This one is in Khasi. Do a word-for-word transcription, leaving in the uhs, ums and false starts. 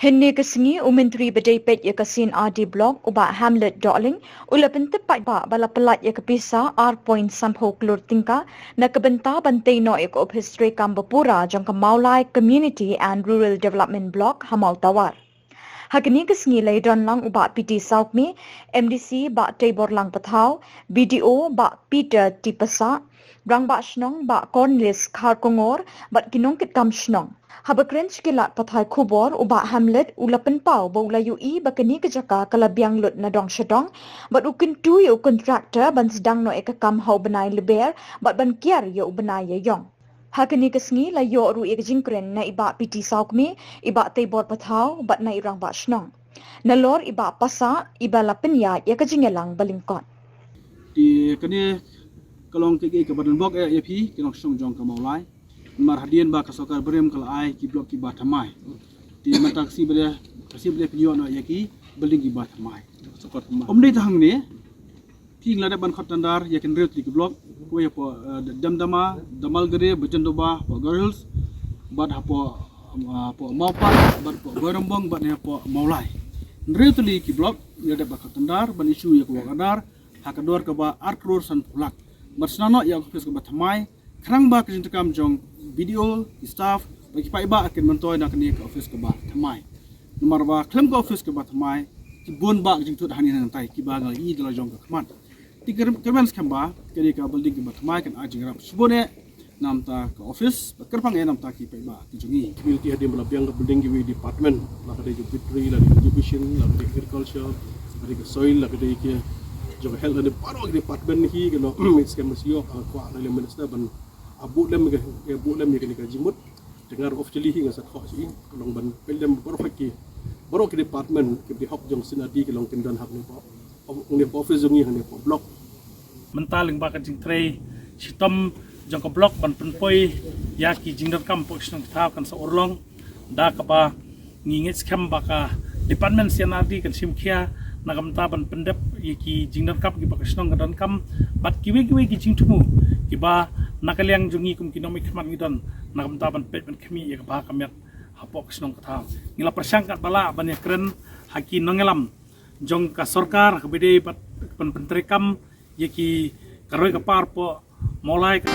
Hynne ka sngi u Myntri ba dei peit ïa ka C&RD Block u Bah Hamlet Dohling u la pyntip paidbah ba la pyllait ïa ka pisa ar point sanphew klur tyngka na ka bynta ban tei noh ïa ka ophis treikam ba pura jong ka Mawlai Community and Rural Development Block ha Mawtawar. Ha kane ka sngi la ïadon lang u Bah P T Sawkmie, M D C Bah Teiborlang Pathaw, B D O Bah Peter T Passah, Rangbah Shnong Bah Cornelius Kharkongor bad ki nongkitkam shnong. Haba kren sha ki lad pathai khubor u Bah Hamlet u la pynpaw ba u la ïohi ba kane ka jaka ka la biang lut na dong sha dong bad u kyntu ïa u kontraktor ban sdang noh ïa ka kam ha u bnai Lber bad ban kiar ïa u bnai Ïaïong. Ha kane ka sngi la ïoh ruh ïa ka jingkren na i Bah P T Sawkmie, i Bah Teibor Pathaw bad na i Rangbah Shnong. Nalor i Bah Passah iba la pynïaid ïa ka jingïalang ba lyngkot. Te kane ka long kaei kaei kaba don bok eh ïa phi ki nongshnong jong ka Mawlai. Namar hadien ba ka sorkar barim ka la ai ki block kiba thymmai. Te mynta ka sngi ba dei, ka sngi ba dei pynïoh noh ïa ki building kiba thymmai. Sorkar thymmai. Ym dei tang hangne, phi ngi la dep ban khot tender ïa ki hynriew tylli ki block, kawei hapoh, eh, Demdama, Damalgre, Bajandoba, hapoh Garo Hills, bad hapoh, eh, hapoh Mawpat, bad hapoh Goirombong, bad hapoh Mawlai. Hynriew tylli ki block ngi la dep ban khot tender ban issue ïa ka work order ha ka dor kaba ar klur sanphew lak. Bad sdang noh ïa ka ophis kaba thymmai, khnang ba ka jingtrei kam jong B D O, ki staff bad ki paidbah kin myntoi na kane ka ophis kaba thymmai. Namar ba khlem ka ophis kaba thymmai, ki bun bah ki jingthut hangne hangtai kiba ngi la ïohi da la jong ka khmat. Te kyrmen skhem ba kane ka building kaba thymmai kan ai jingïarap shibun eh na ka bynta ka ophis bad kyrpang eh na ka bynta ki paidbah ki jong ngi. Community hadien ba la biang ka building kiwei department, la ka dei ka veterinary, la ka dei ka education, la ka dei ka agriculture, la ka dei ka soil, la ka dei ka jong ka health, la ka dei baroh ki department hi ki nongmihkhmat skhem ba shu ïoh, ah, kwah na ka liang minister ban, ah, buh lem ka, eh, buh lem ïa kane ka jingmut. Te nga ruh officially hi nga sa thoh sha i, ka long ban peit lem baroh ki, baroh ki department kiba dei hok jong C&RD ki long kin don ha kane ka, kane ka office jong ngi ha kane ka block. Mynta lyngba ka jingtrei shitom jong ka block ban pynpoi ïa ki jingdonkam hapoh ka shnong ka thaw kan sa urlong, da kaba ngi ngeit skhem ba ka department C&RD kan shim khia na ka bynta ban pyndep ïa ki jingdonkam kiba ka shnong ka donkam bad kiwei kiwei ki jingthmu kiba na ka liang jong ngi kum ki nongmihkhmat ngi don na ka bynta ban peit ban khmih ïa ka bha ka miat hapoh ka shnong ka thaw. Ngi la pyrshang katba lah ban ïakren ha ki nongïalam jong ka sorkar kaba dei bad ban pyntreikam ïa ki, ka roi ka par hapoh Mawlai ka